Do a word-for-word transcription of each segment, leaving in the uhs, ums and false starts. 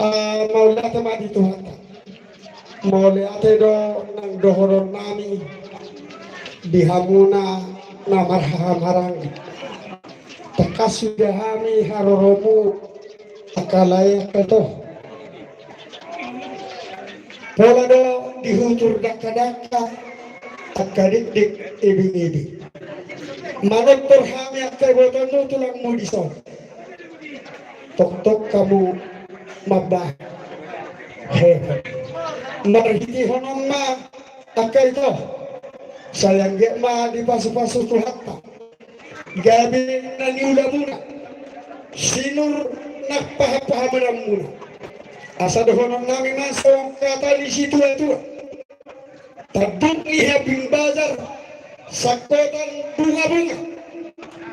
Ah, mauliate ma di Tuhanta. Mauliate do nang dohonon nami di hamuna na marhahamaranggi. Tangkas huida hami haroromu angka lae angka ito. Pola do dihutur dangkadangka, angka dikdik ibingibing. Manortor hami angka ibotonmu tulangmu dison. Toktok hamu mambahen. He. Marhitehon on ma angka ito. Sai anggiat ma dipasupasu Tuhanta. Gabe na niulamuna, sinur nang pahampahamonanmuna. Asa dohonon nami ma songon hata ni situatua: Tanduk ni hambing bazar, sangkotan bungabunga.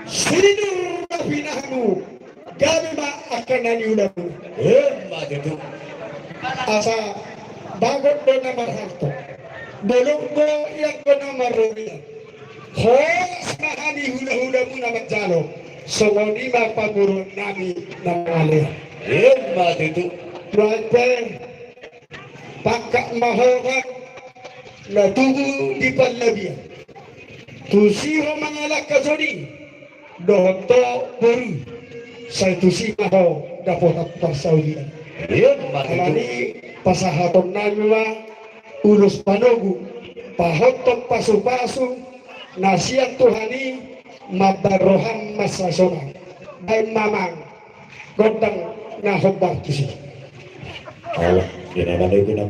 Sinur ma pinahanmu, gabe ma angka na niulamuna. Emma tutu. Asa bagot do na marhalto, bolon do ianggo na marrobean. Horas ma hami hulahulamuna manjalo, songon i ma pamoruon nami na mangalean. Emma tutu. Nuaeng pe, pangkat ma ho, na tubu di Pallabia. Tusi ho mangalangka soni, dohot ho boru, sai tusi ma ho dapotan parsaulian. Emma tutu. Alani pasahaton nami ma ulos panogu, pahothon pasupasu na sian Tuhan i mambahen roham mansai sonang. Baen ma amang gondang na hombar tusi. Ala, di na manogu na